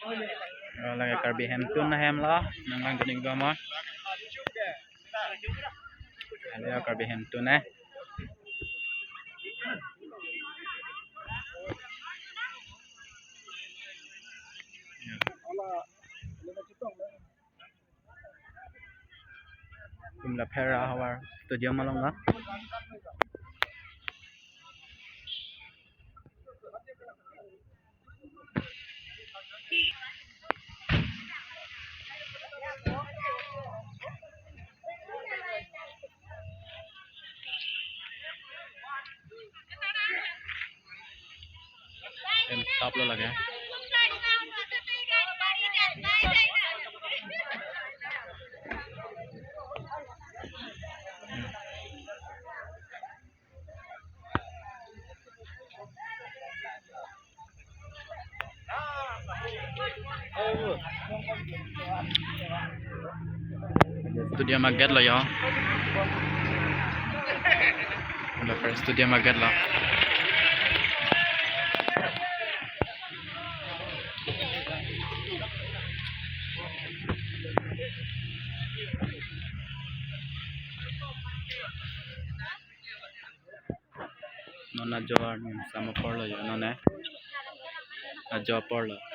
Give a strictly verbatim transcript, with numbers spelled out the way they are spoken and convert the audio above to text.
Oh, lake Karbi Hemtun ahem lo, nanglang dun-ik doma. Ada Karbi Hemtun eh. Kumla phera havar stadium along la. Em tap lo lake. Stadium agate lo yo. Udah first stadium agate lo. Non ajo aning sam apor lo yo non eh. Ajo apor lo.